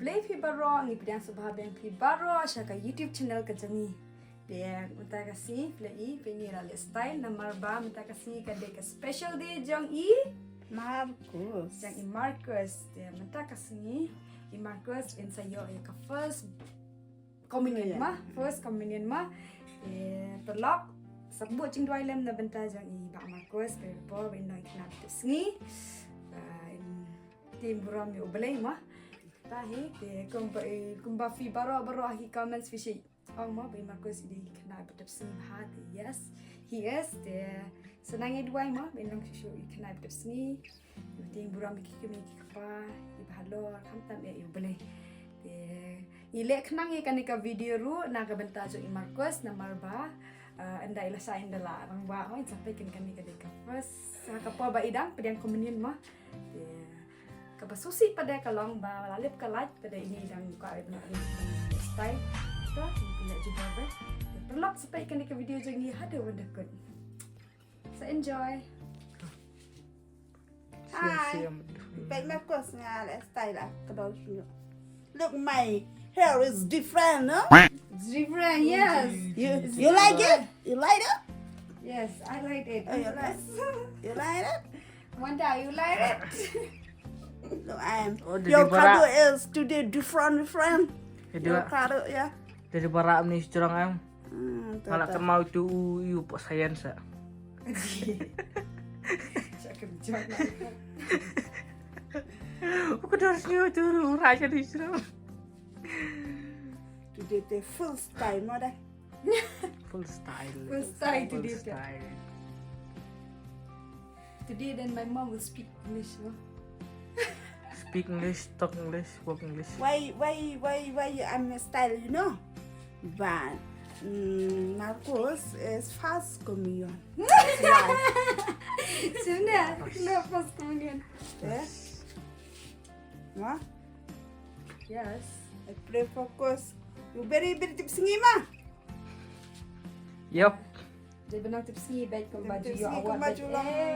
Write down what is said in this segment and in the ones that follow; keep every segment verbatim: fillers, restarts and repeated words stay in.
Khublei phi baroh, ngi pdiang sngewbha biang phi baroh sha ka YouTube channel ka jong ngi. Te mynta ka sngi phi la i, phi ngi la leh style namar ba mynta ka sngi ka dei ka special day jong i Marcus. Jong i Marcus. Te mynta ka sngi i Marcus in sa ïoh ïa ka first communion ma, first communion ma. Te paralok, sa buh jingduwai lem na bynta jong i Bah Marcus, ka por ba in long i khynnah ba tip sngi. Ba in tieng burom ïa U Blei ma. Ta hi te kumba, kumba phi baroh baroh ha ki comments phi shu ong ma ba i Marcus i dei i khynnah ba tip sngi bha, te yes, he is. Te sa nang ïa duwai ma ba in long shuh shuh i khynnah ba tip sngi. Tieng burom ïa ki kmie ki kpa, i ba halor, khamtam ïa U Blei. Te ngi leh khnang ïa kane ka video ruh na ka bynta jong i Marcus namar ba, eh, ynda i la shah ynda la rangbah, hooid, sa peit kane ka dei ka first, ha ka por ba i dang pdiang communion ma. Te kaba sngewsih pat de ka long ba la lip ka light pat de, ine i dang kwah ban lip style. To ngi pynleh jubor ba. Te paralok, sa peit kane ka video jong ngi haduh ban da kut. Sa enjoy. Hi. Peit Marcus, nga leh style ah, ka dor shuh. Look, my hair is different, no? It's different, yes. You, you like it? You like it? Yes, I like it. Oh, you like, you like it? Wanda, you like it? No, I am. Oh, your kado is today different, different. Your kado, yeah. Dari barak ni sejarang am. Hmm, tu, tu. Malak kemau tu u, u pok science ah. Cakap jawab lah. Aku dah harus nyawa tu, raja di sejarang. Today te full style mo dah. Full style. Full style today te. Today then my mom will speak English, no? Speak English, talk English, walk English. Why, why, why, why I'm a style, you know? But mm, Marcus is first communion. That's why. Sebenarnya, no first communion. Yes. Ma? Yes. I pray for course. You very, very tip sngi ma? Yep. Dei ban nang tip sngi bad kumba ju ïoh award bad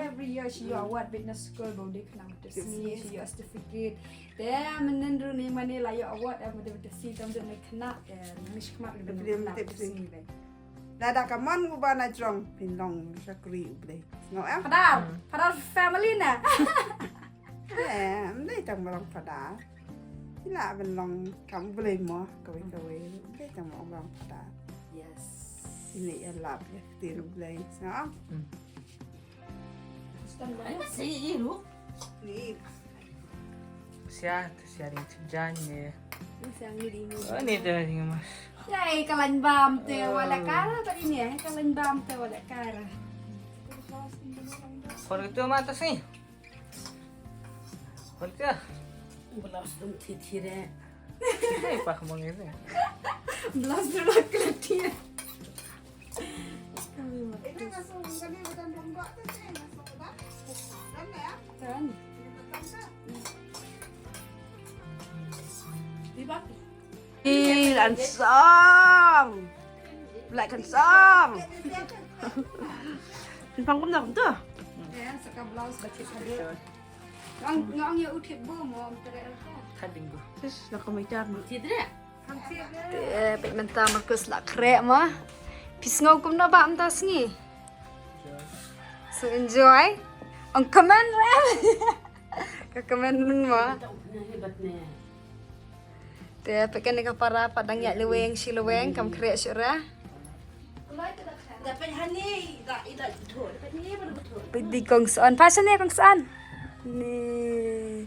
every year shi ïoh award bad na skul ba u dei khnang tip sngi, shi ïoh certificate. Te mynnin ruh ne mane la ïoh award em dei ban tip sngi, tam ju ne khnang te nang shi khmat dei ban tip sngi bad. Lada ka mon u ba na jrong phin long shakri U Blei. Ngo em? Padar, padar family na. Em, dei tang ba long padar. Ila ban long kam U Blei mo kawei kawei. Dei tang ba long padar. Yes. Ini ïa lap ïa ktien U Blei. Ngo em? Sia, tu sia ring cipjan ni. Ni sia ngiri ni. Oh, ni tu ring mas. Ya, eh, kalan bam te wala kara tadi ni, eh, kalan bam te wala kara. Kor itu mata sih. Kor itu. Belas dum titi re. Hei, pak mong ini. Belas dum kelati. Ih, lansong. Blai kan song. Pang kum dah tu. Ya, saka blouse baca tadi. Ngang ngang ya utip bu mo tere. Tadi bu. Sis, nak komentar mo. Tidak. Te peit mynta Marcus la khreh mo. Phi sngew kumno ba mynta sngi? So enjoy. Ong kmen re. Ka kmen mo. Te peit kane ka para pat dang ïaid leweng shi leweng kam khreh shuh re. Peit di kong Son. Pasa ne kong Son. Ni.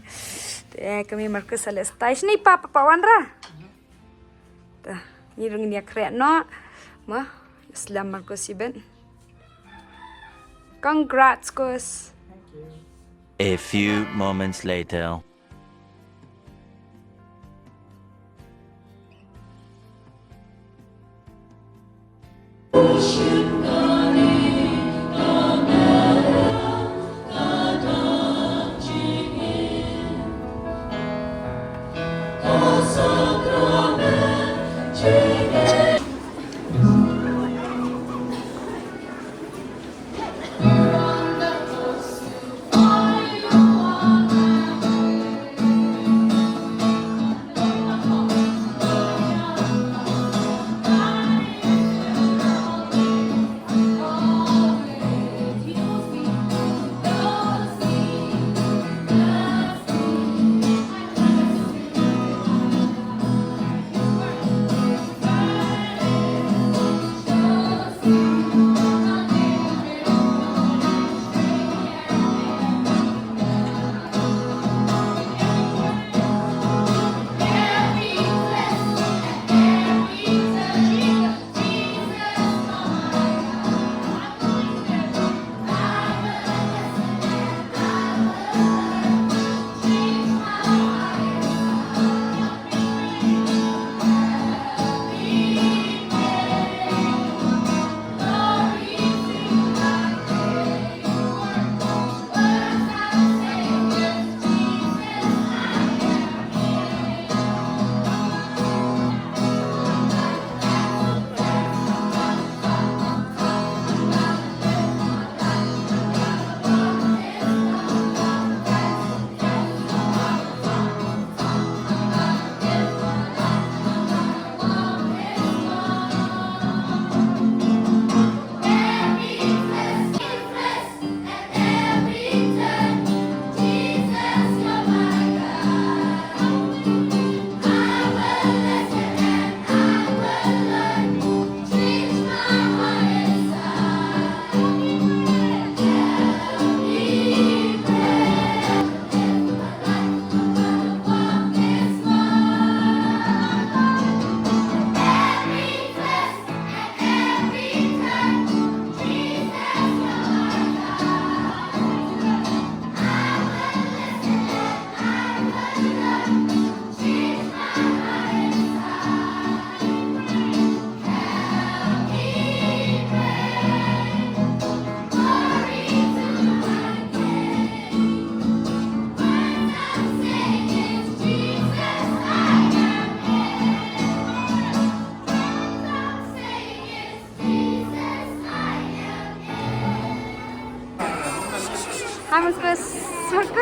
Te kami Marcus ale stai sini pa pa wan ra. Ta, ngi rung ngi khreh noh. Ma, slam Marcus ibet. Congrats, Kus. A few moments later.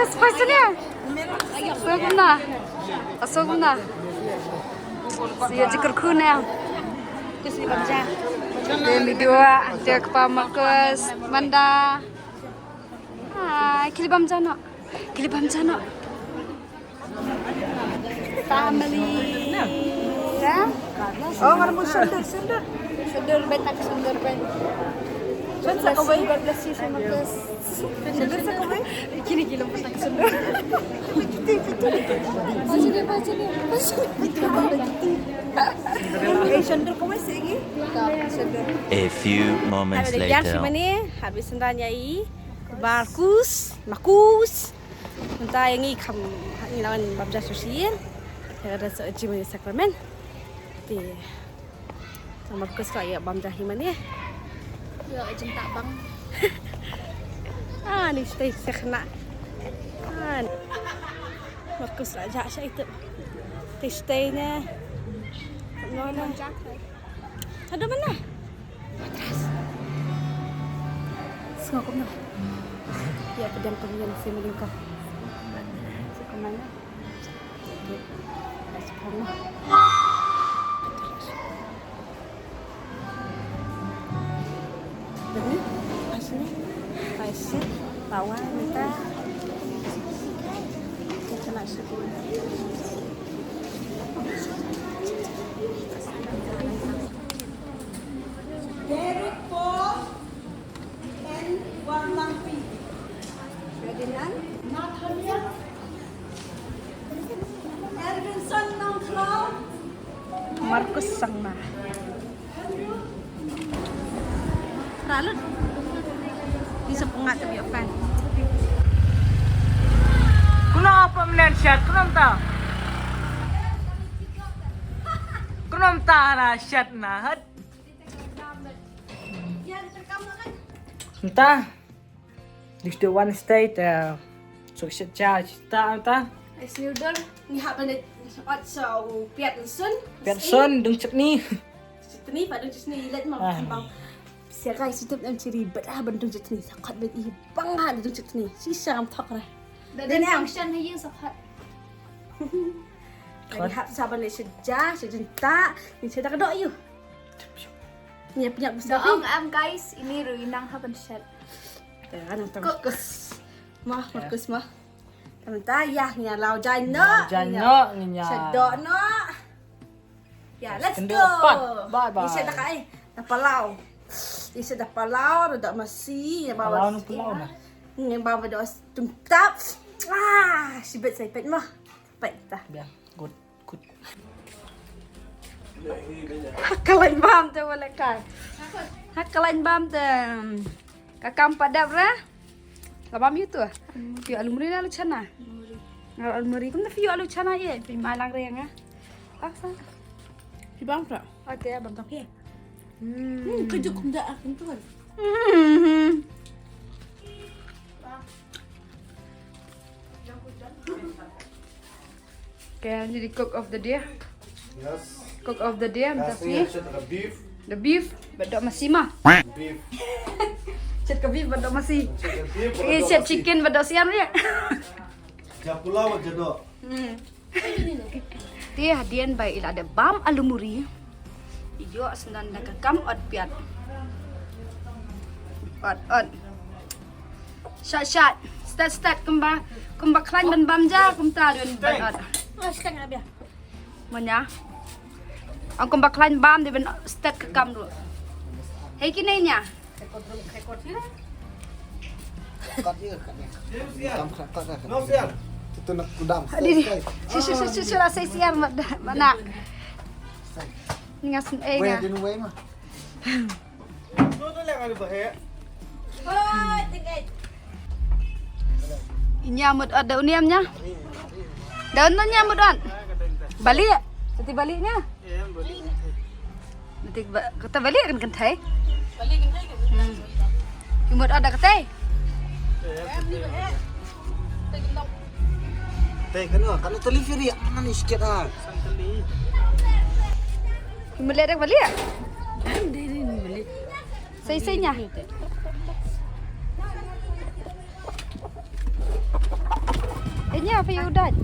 Spicy ne. Soguna. Soguna. Siya jikar kuna. Terus ni bamja. Dia midua, dia kepa Marcus, Manda. Hai, kili bamja no. Kili bamja no. Family. Ya? Oh, ngar mo sundur, sundur. Sundur ben tak sundur ben. Sundur sa kawai. God bless you, Marcus. Sundur sa kawai. Kini kilo pasak sundur. Piti, piti. Pasti dia, pasti dia. Pasti dia. Eh, sundur kawai sigi. Sundur. A few moments later. Mane, habis sundan ya i. Marcus, Marcus. Mynta ïa ngi kham ngi lawan bam ja shushir. Ïa ka da sa jingmane sakramen. Te. Sa Marcus ka ïa bam ja hi mane. Ïa jingta bang. Ah, ni stay sa khana. Ah. Marcus la ja sha itu. Te stay ne. No, no. Aduh, mana? Matras. Sngap kumno? Ïa, pejam pejam sih mending kau. Sih kumno? Okey. Sih kumno? Ini, asli, asli, bawang, minta. Kita nak suruh. Derek Paul and Warlampi. Ferdinand. Nathaniel. Elvinson Nongkhlaw. Marcus Sangma. Andrew. Ralut. Ni sa pyngat ka biak pan. Kuno apa menen shat, kuno mta. Kuno mta la shat na hat. Mynta. Dei shu wan stay te. So shet cha ta ta. Ai sniewdor ni hap ban ot sa u piat sun. Piat sun dung chutney. Chutney pa dung chutney let ma bang. Sia kai situ em chiri bet ah ban dung chutney. Sa khot bet i bang ha dung chutney. Si sam thok ra. Dei ne function ha ïing sa khot. Ni hap sa ban le shet ja shet jynta ni shet da ka dok ïu. Nyap nyap. Do'ong am guys, ini ruh i nang ha ban shet. Te nang tam kus. Mah, kus mah. Tam ta ïa ngi ïa law jai noh. Jai noh ngi ïa. Shet doh noh. Ya, let's go. Bye bye. Ni shet da kai. Da palaw. Ni shet da palaw, da masi, ïa bawa. Palaw nu palaw na. Ïa bawa da tungtap. Ah, sibet sai pet mah. Pet ta. Ya, good. Ha ka lain bam te wala kai. Ha ka lain bam te. Ka kam pat dap ra. La bam ïa tu. Phi alu muri la alu chana. Alu muri kum da phi alu chana ye. Phi mai lang reng ah. Paksa. Phi bam ra. Oke, bam tak phi. Hmm, ka juk kum da ah kum tu kan. Hmm. Okay, ini the cook of the day. Yes. Cook of the day, I'm That's happy. It, the beef. The beef, bad dok masi ma. Beef. Chet ka beef bad dok masi. Chet ka beef, eh, bad dok chet masi. Chicken bad dok sian ya. Ja pulao bad ja dok. Hmm. Te hadien ba i la dep bam alu muri. Ïoh sngewdon da ka kam ot piat. Ot, ot. Shat, shat. Stat, stat. Kumba, kumba khlaiñ ban bam ja, kumta dei ban ot. Oh, stat nga bia. Manya. Ang kumba khlaiñ bam dei ban stat ka kam ruh. Hei kine nya. Kat ïa, kat ïa. Kam kat kat kat. No siang. Itu nak kudam. Adi, adi. Sai, sai. Shu, shu, shu, shu, shu, lah sai siang, mat, mat nak. Sai. Ngas, eh, wei, nga. Dia wei mah. Tu tu leng ada bahaya. Oh, tinggal. Inya mut ot da uniam nya. Da un nya mut ot. Balik. Tadi baliknya. Nanti ba-, kata balik kan kentai. Balik kentai kan. Hmm. Imut ada ketai. Teh kan kan tali firi aman ni sikit ah. Imut lihat dah balik. Saya saya nya. Nya phi u dait.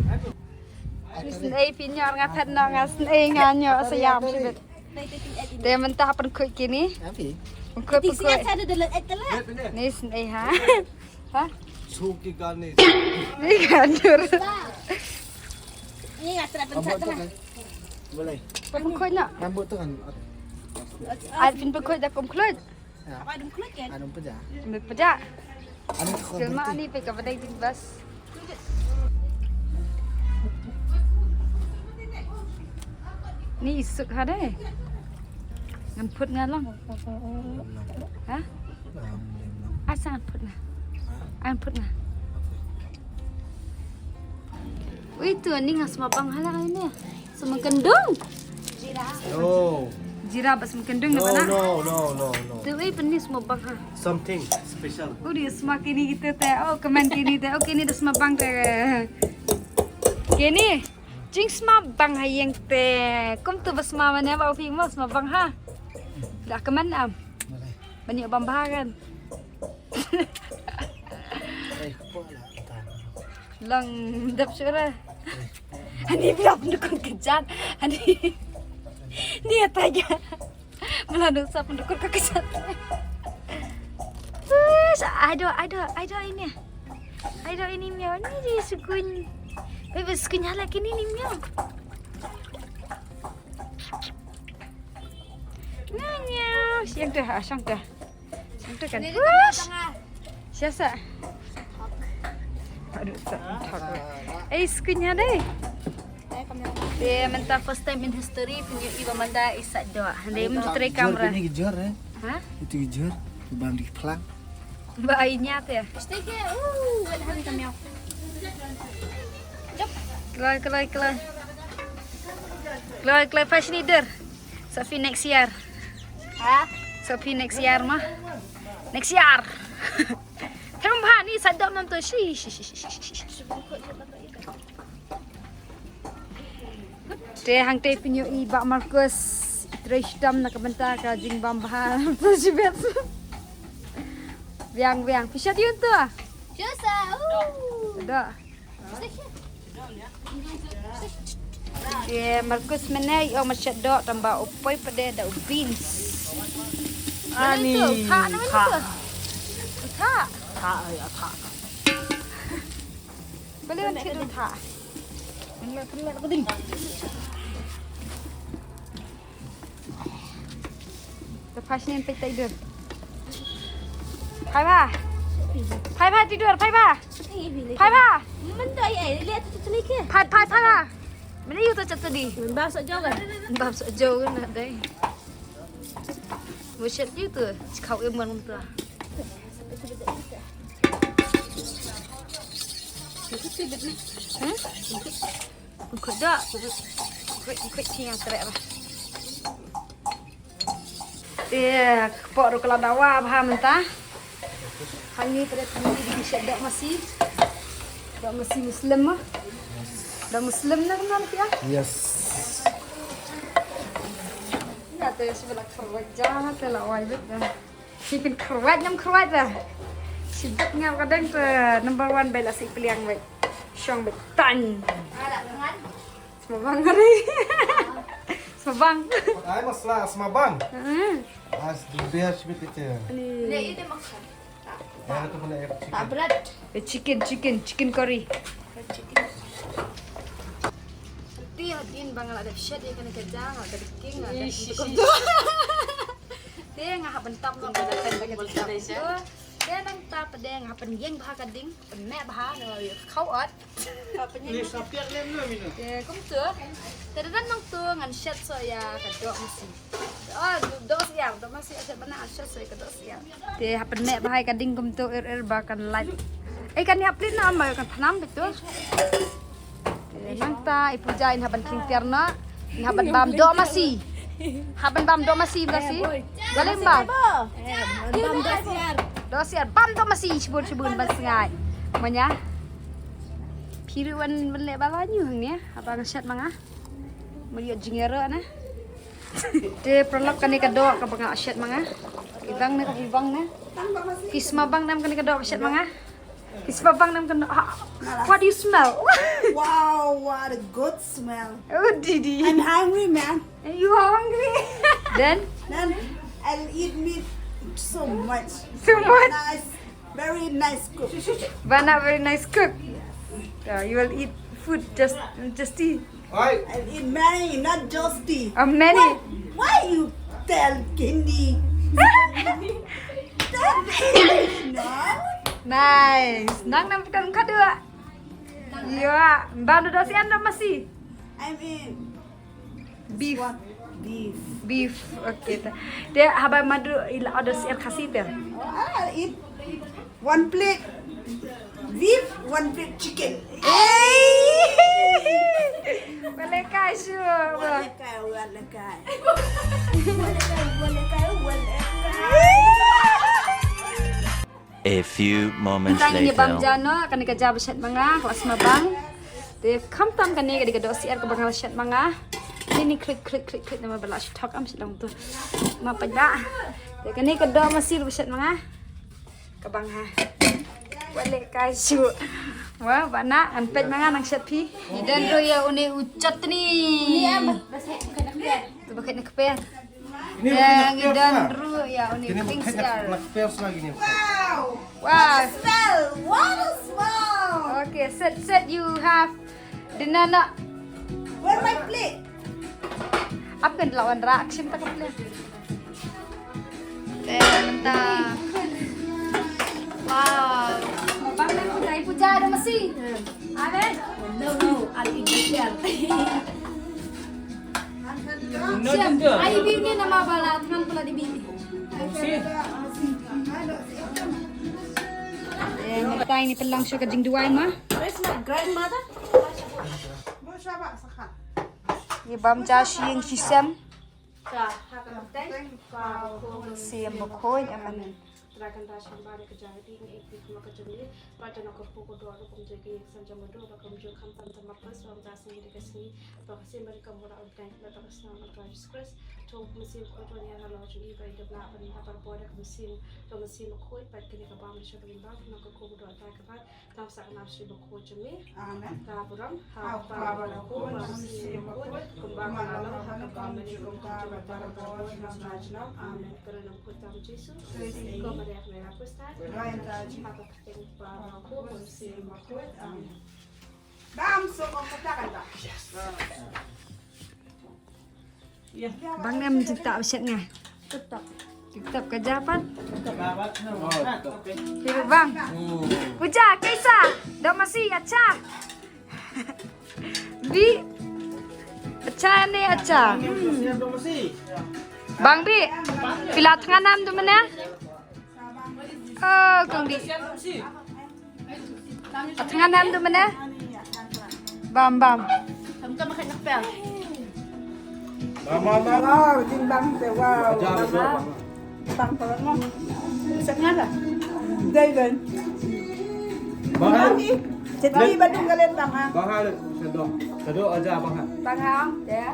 Ni snei phi nyor nga phet no nga snei nga nyor sa yam shibit. Te mynta pynkhuid kini. Pynkhuid pynkhuid. Ni snei ha. Ha? Suki ganis. Ni gandur. Ni nga tra pynkhuid. Boleh. Pynkhuid na. Rambut tu kan. Ai phin pynkhuid da kum khuid. Apa dum khuid kan? Anu peda. Ni peda. Anu khuid. Kelma ni pe ka badai din bas. Ni isuk ha dei. Ngan put nga long. Ha? Asa ngan put nga. Ngan put nga. Ui tu ni nga sma bang hala ini. Sma kendung. Oh. Jira bas sma kendung na bana. No, no, no, no. Tu ui peni sma bang ha. Something special. Oh dia sma kini kita te. Oh kemen kini te. Oh kini dah sma bang te. Kini. Jing sma bang ha yang te. Kum tu bas sma mana ba ufi mo sma bang ha. Dah kemen am. Banyak bang baharan. Long dap syura. Ani biar pendukung kejat. Ani ni ataja. Malah dosa pendukung kejat. Terus ada ada ada ini. Ada ini miau ni di sukun. Bebe sukun halak ini ni miau. Nanya, siang tu ha, siang tu. Siang tu kan. Wush. Siasa. Aduh, tak. Eh, skunya deh. Dia mentah first time in history punya iba manda isak doa. Dia menteri kamera. Ini kejar eh. Ha? Itu kejar. Bang di pelang. Ba ai nya te. Stay here. Ooh, what have you come here? Kloi kloi kloi. Kloi kloi fashion leader. Sophie next year. Ha? Sophie next year ma. Next year. Thang ba ni sadok mam to shi shi shi shi. Te hangte pynyoh i Bah Marcus i trei shitom na ka bynta ka jingbam bha. Biang biang. Pisa diun tu. Pisa. Da. Te Marcus mene i ong ma shet dok tamba u poi pade da u beans. Ani. Tha na mene tu. Tha. Tha ai tha. Bale wan thit u tha. Pynlait pynlait ka ding. Te phai sien peit tai dur. Phai ba. Phai ba ti dur phai ba. Phai ba. Phai phai phai ba. Mene yu to chat tadi. Ba sa jauh kan. Ba sa jauh kan dai. Mu shet yu to. Kau em wan to. Khoi da. Khoi khoi ti yang trek ba. Te kpoh ruh ka la dawa bha mynta. Hangne te hangne dei shet dok masi. Dok masi Muslim ma. Dok Muslim na kumno phi ïa? Yes. Ïa te shu la kharwai ja te la wai bit da. Chicken kharwai nam kharwai da. Shi bit ngam ka deng te number one bai la si pliang bai. Shong bai tan. Sma bang hari. Sma bang. Ai masala sma bang. Hmm. As di biar sibit kecil. Ni. Ni itu makan. Ya, itu mana ya, chicken. Tak berat. Eh, chicken, chicken, chicken curry. Chicken. Nanti hadin bang la da shet ya kan kerja, la da king, la da. Ish, ish, ish. Te nga hap bentap no pada kan bagi bentap. Te nang ta pede nga hap pen yeng bha ka ding, pen meh bha no khau ot. Ni sapiak lem no mino. Te kum tu. Te dan nang tu ngan shet so ya ka dok masi. Oh, dok siar, dok masi aja bana shet so ya ka dok siar. Te hap pen meh bha ka ding kum tu ir ir ba kan lait. Eh kan hap lin na ma kan thnam bitu. Nangta i Puja in hap ban khring tiar noh. In hap ban bam doh masi. Hap ban bam doh masi, masi. Balei bam? Bam doh siar. Doh siar, bam doh masi shibun shibun ban sngai. Manya. Phi ruh wan ban leh bala ñu hangne. Haba nga shet ma nga. Mari jingero na. Te paralok kane ka doh kaba nga shet ma nga. Ibang ne ka ibang ne. Phi sma bang ne kane ka doh ba shet ma nga. Ki sbabang nam kan, ah, what do you smell? Wow, what a good smell. Oh, Didi. I'm hungry, man. You are hungry. Then? Then I'll eat meat so much. So much. Nice, very nice cook. Bana very nice cook. Yeah, you will eat food just, just eat. I'll eat many, not just tea. Oh, many. Why, why you tell Hindi? Tell English, no? Nice. Nang nam kan khadua. Ya, bam do sien do masi. I mean, beef. Beef. Beef. Okay. Te haba madu ila order sien khasi te. Oh, I'll eat one plate beef, one plate chicken. Walekai shu. Walekai, walekai. Walekai, walekai, walekai. A few moments later. Bam ja no, kane ka ja ba shet ma nga, klas ma bang. Te kham tam kane ka dei ka doh syiar kaba nga la shet ma nga. Ni ni klik klik klik klik nama ba la shi thok am shi long tu. Ma pait ba. Te kane ka doh masi ba shet ma nga. Ka bang ha. Wale kai shu. Wa bana an pet ma nga nang shet phi. Ni den ro ya une u chutney. Ni am ba shet ka nak pet. Tu ba khet nak pet. Ni ba khet nak pet. Ni den ro ya une u pink star. Nak pet lagi ni. Wow. Wow. Smell. What a smell. Okay, set set you have dinner na. Where my plate? Ap kan lawan rak sim tak plate. Te mynta. Wow. Bang na puja, puja ada masi. Ada? No, no, I'll eat this here. Siap. Ai bi ni nama bala, teman pula di bi. Masi. Eh, mynta ini pelang shu ka jingduwai ma. Where's my grandmother? Ye bam ja shi ïing shi sem. Sim bakhuid amen. Amen. Ka burom ha u Kpa bad ha u Khun bad ha u Mynsiem Bakhuid, kumba ka la long ha kaba mynjur, kumta bad baroh, baroh, baroh, baroh, baroh. Amen. Ka ri na u Khun jong u Jisu. Ko Maria ka nai rapus ta. Rai ta ji. Ha ka kyrteng u Kpa bad u Khun bad u Mynsiem Bakhuid. Amen. Bam so ko kata kan ba. Yes. Bang ne mynta ba shet nga. TikTok ka ja pat. Ki bang. Puja, kaisa? Doh masi, acha. Bi. Acha ne, acha. Bang bi. Phi la thngan nam tu mynne? Oh, kong di. Thngan nam tu mynne? Bam, bam. Bam, bam, bam. Wow, jin bam te, wow. Bam, bam. Bam, bam. Sa nga la. Dai ben. Bam, bam. Chet ni ba dung kalen bam ha. Bam ha, sa do. Sa do aja bam ha. Bam ha, ya.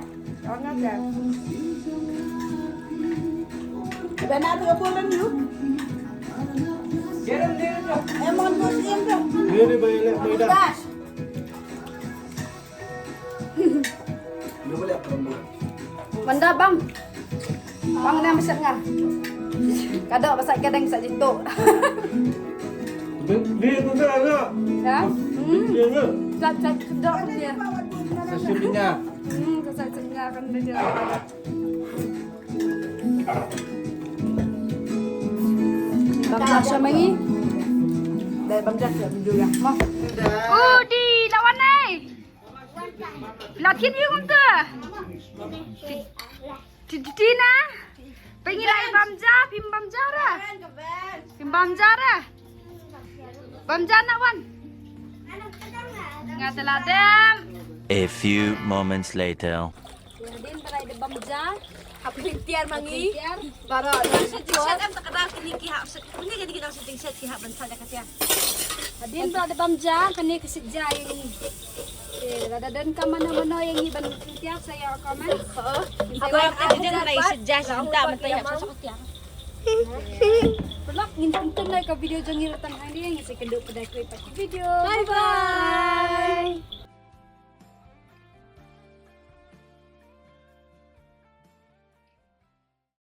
Manda bang. Bang ne masat nga. Kado pasal kadang sa jitu. Dia tu tak ada. Ya? Hmm. Dia tu. Sat sat kedok dia. Sesudahnya. Hmm, sat sat kan dia. Bang Josh sama ni. Dah Bang Josh dah duduk ya. Mah. Oh, di lawan ai. Lakin yung tu. Ti ti na. Pengi lai Bam Ja, pim Bam Ja ra. Pim Bam Ja ra. Bam Ja na wan. Nga telah dem. A few moments later. Hadien ba la dep bam ja, hap lyntiar ma ngi. Baroh da shet shet em, ta ka daw kine ki hap shet, kine kine ki daw shet shet ki hap ban shet ka tiar. Hadien ba la dep bam ja, kane ka shet ja ïa ngi. Eh, lada don ka mano mano ïa ngi ban lyntiar sa ïa comment. Haba ka hadien ba la shet ja shet ta mynta ïa shet ka tiar. Paralok, ngin pynkhum ïa ka video jong ngi ruh tang hangne, ngin sa ïakynduh pat ha kawei pat ka video. Bye bye.